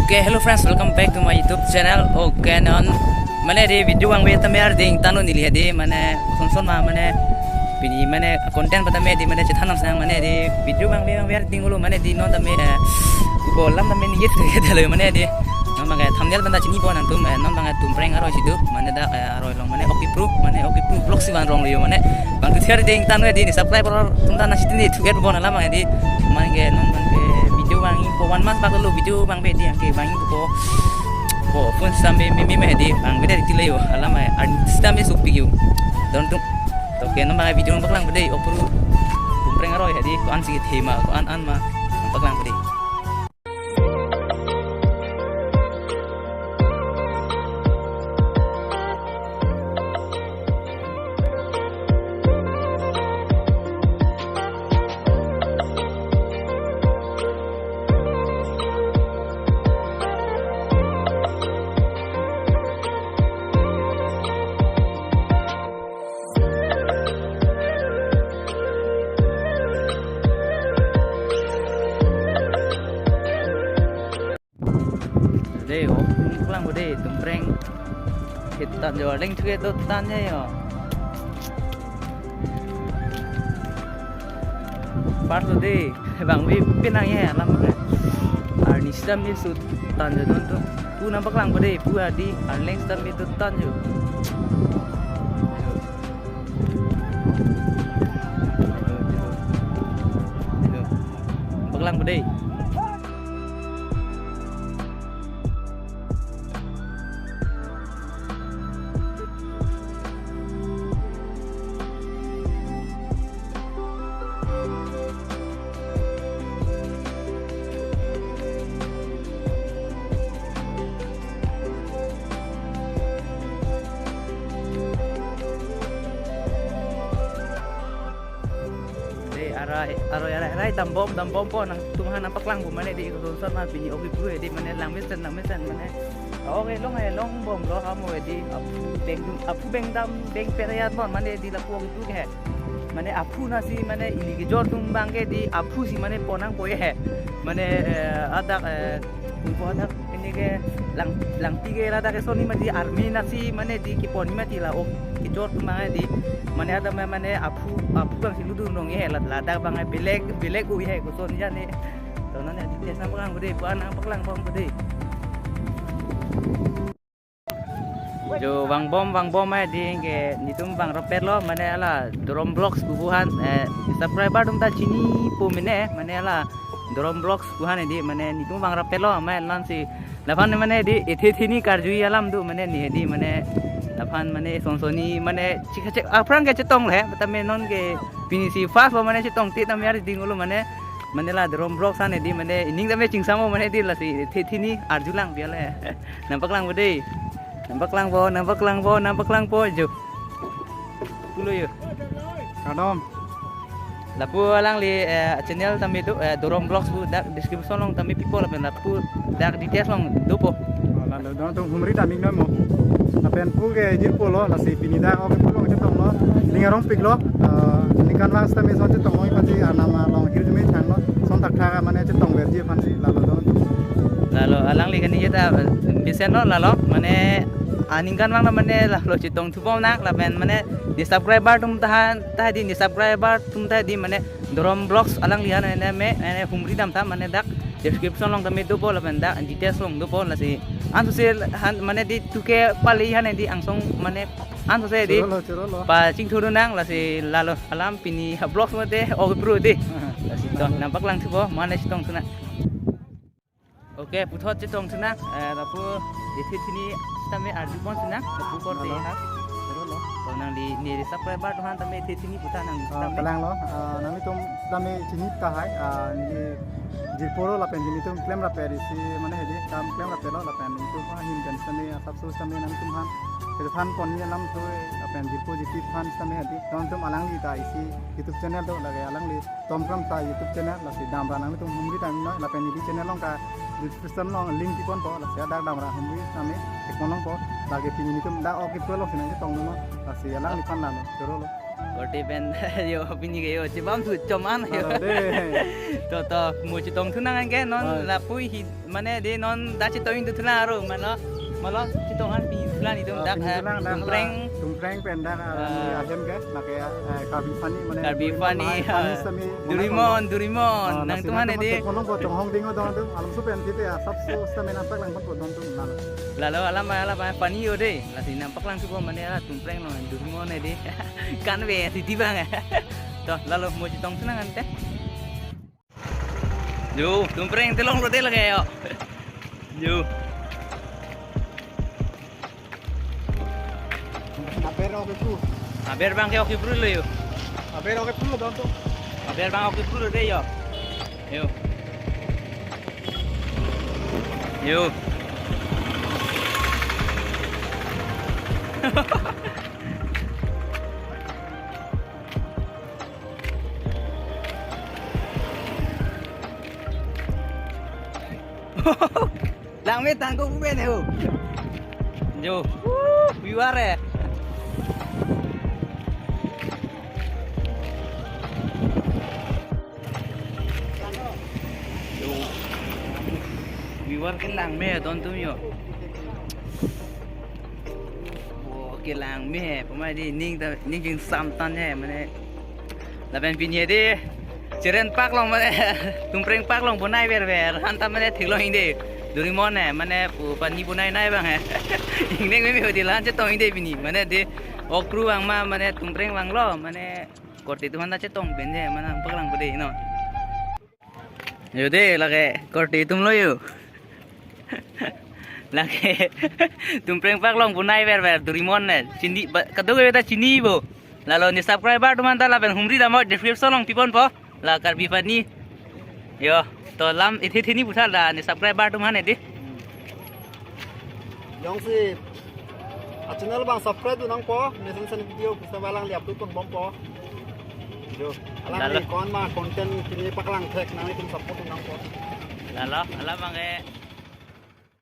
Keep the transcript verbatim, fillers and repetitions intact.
Okay, hello friends, welcome back to my YouTube channel. Okay, non mane di video vangve tame arding tanu neli hedi mane sonson ma mane pini mane content patame di mane chethan nang sang mane di video vangve vangve arding ulo mane di non tame, eh, kubo lam tame niyet ke dalo mane di non bang, eh, thumbnail penta chinipo nangtum, eh, non bang, eh, Tumpreng aroi si do mane dak, eh, aroi along mane Okipru mane Okipru vlog si vang rong lo mane bang tu thiar ding tanu di ni subscriber tum tan nasi tini thuket bon alam bang di mane ke non bang ke video vangpo one month bak lo video vangve di ke vangpo po phone stambe mimi meh di vangve di tile yo alam ai an stambe supi yo don tum. Okay, non bang video paklang bede Okipru Tumpreng aroi hedi ko-an si thema ko-an an ma paklang bede. Dei, oh, pulang bo dei, Tumpreng. Hitan jo, leng thuke do tan ya yo. Pas lo dei, bang wi pinang ya, lam. Arni stam ni sut tan jo don tu. Pu nang paklang bo dei, pu adi, arleng stam ni tu tan jo. Paklang bo dei. Dei, arai, arai, arai, arai, dambom, dambom po nangtum aphan nang paklang bo mane dei, ko son ma pini Okipru dei mane langmesen, langmesen mane. Okay, long hai, long bom lo amo dei, aphu beng dun, aphu beng dam, beng perayat bon mane dei lapu Okipru ke. Mane aphu nasi mane ili kejor atum bang ke dei aphu si mane pon nangpo he. Mane, eh, adak, eh, Kupo adak ini ke lang, langpi ke ladak ke soni mati army nasi mane dei kepon mati la ok kejor atum mane dei mane ada ma-, mane aphu, aphu bang si ludu nong he la, ladak bang belek, belek u he ko son ya ne. To non ya di tes nang paklang bo dei, pu nang paklang bom bo dei. Jo vangbom, vangbom ai dei ke netum vang rapet lo mane hala Dorom Vlogs pu aphan, eh, subscriber atum ta chinipo mene mane hala Dorom Vlogs pu aphan dei mane netum vang rapet lo mane lan si laphan mane dei ethe thini karju alam do mane ne dei mane laphan mane sonsoni mane chikha chek aphrang ke chetong le tame non ke pini si first lo mane chetong te tame arding ulo mane mane la Dorom Vlogs aphan dei mane ining tame chingsamo mane dei lasi ethe thini arjulang biale. Nang paklang bo dei. Nang paklang bo, nang paklang bo, nang paklang bo jo. Pulo yo. Kadom. Lapu alangli, eh, channel tame do, eh, Dorom Vlogs pu dak description along tame pipo lapen lapu dak details along dopo. Oh, lalu don atum humri damik noi mo. Lapen pu ke jirpo lo, lasi pini dak Okipru along chetong lo. Ning arongpik lo. Eh, ningkan vang sitame son chetong lo, ipati anam along hirjume thang lo. Son thakthak mane chetong verji aphan si lalu don atum. Lalu alangli kani jeta besen lo lalu mane aningkan vang mane lalu chetong thubom nang lapen mane dei subscriber atum ta han ta dei subscriber atum ta dei mane Dorom Vlogs alangli aphan mane me, mane humri dam ta mane dak description along tame dopo lapen dak details along dopo lasi ansose han mane dei thuke pali aphan dei angsong mane ansose dei. Choro lo, choro lo. Pachingthur nang lasi lalu alam pini ha vlogs mate Okipru dei. Lasi to nang paklang thupo mane chetong thunang. Okay, puthot chetong thunang, eh, lapu ethe thini sitame arjupon thunang, lapu korte ha. Choro lo. To nangli ne subscriber atum aphan tame ethe thini puta nang Ah, sitame. Kalang lo, ah, nanglitum sitame chini tahai, ah, neli jirpo lo lapen nelitum klem rapet isi mane hedi, kam klem rapet lo lapen nelitum ahin pen sitame, ah, subscribe sitame nanglitum aphan. Kejaphan pon ni alam tu, lapen jirpo jirpi aphan sitame hedi. Nangtum alangli ta isi YouTube channel do lake alangli. Tom Kram ta YouTube channel, lasi damra nanglitum humri damik noi, lapen neli channel along ta description along link piponpo, lasi hadak damra humri tame, tekmon longpo, lake pini netum dak Okipru along si nang chetong lo, lasi alangliphan lalo, choro lo. Korte pen yo pini ke yo chibam thu choman yo. Aro de. To to mo chetong thu nang ke non. Ah. Lapu hi mane de non dak chetong thu thu nang aro mane. Mane chetong an pi thu nang itum. Ah, dak, pini eh, thu nang dak Tumpreng. Tumpreng pen dak, ah, ah, ahem ke, lake, eh, Karbi Funny mane Karbi Doraemon Funny, hai, Funny ah, sitame Doraemon, bonai Doraemon. Ah, nangtum nangtum hane de. Kono bo chonghong ding o don atum, alam su pen tite ya, sab so sitame nangpaklang pon po don atum nang. Lalo alam alam funny yo de. Lasi nangpaklang supo mane ala Tumpreng lo Doraemon ne de. Kan ve si di bang. To lalo mo chetong thu nang ante. Yo, Tumpreng telong lo de lake yo. Yo. Aber oke pru. Aber bang ke oke pru lo yo. Aber oke pru lo don atum. Aber bang oke pru lo de yo. Yo. Yo. Langme tangko pu pen ho. Jo. Viewer eh. Jo. Viewer ke langme don atum yo. Oh, ke langme, pamai di ning ta, ning jing sam tan he, mane. Lapen pini di, cheren park along mane, Tumpreng park along bonai ver ver, han ta mane theklong ing de, Doraemon he, mane pu pani bonai nai bang he. Ingneng meme ho di la-an chetong ing de pini, mane di, ok pru bang ma, mane Tumpreng bang lo, mane korte atum han ta chetong pen he, mane paklang pu de, no. Yo de, lake korte atum lo yo. Lake Tumpreng park along bonai ver ver Doraemon ne. Chini ba, kadokave ta chini bo. Lalo ne subscriber atum han ta lapen humri dam description along pi pon po. La Karbi Funny. Yo, to lam ithi thini puthal la ne subscriber atum han ne di. Jongsi a channel bang subscribe dun nangpo, mesen sen video bisa balang liap tu pon bompo. Jo, alang Lalo. Ni kon ma content pini paklang thek nang itum support dun nangpo. Lalo, alam bang ke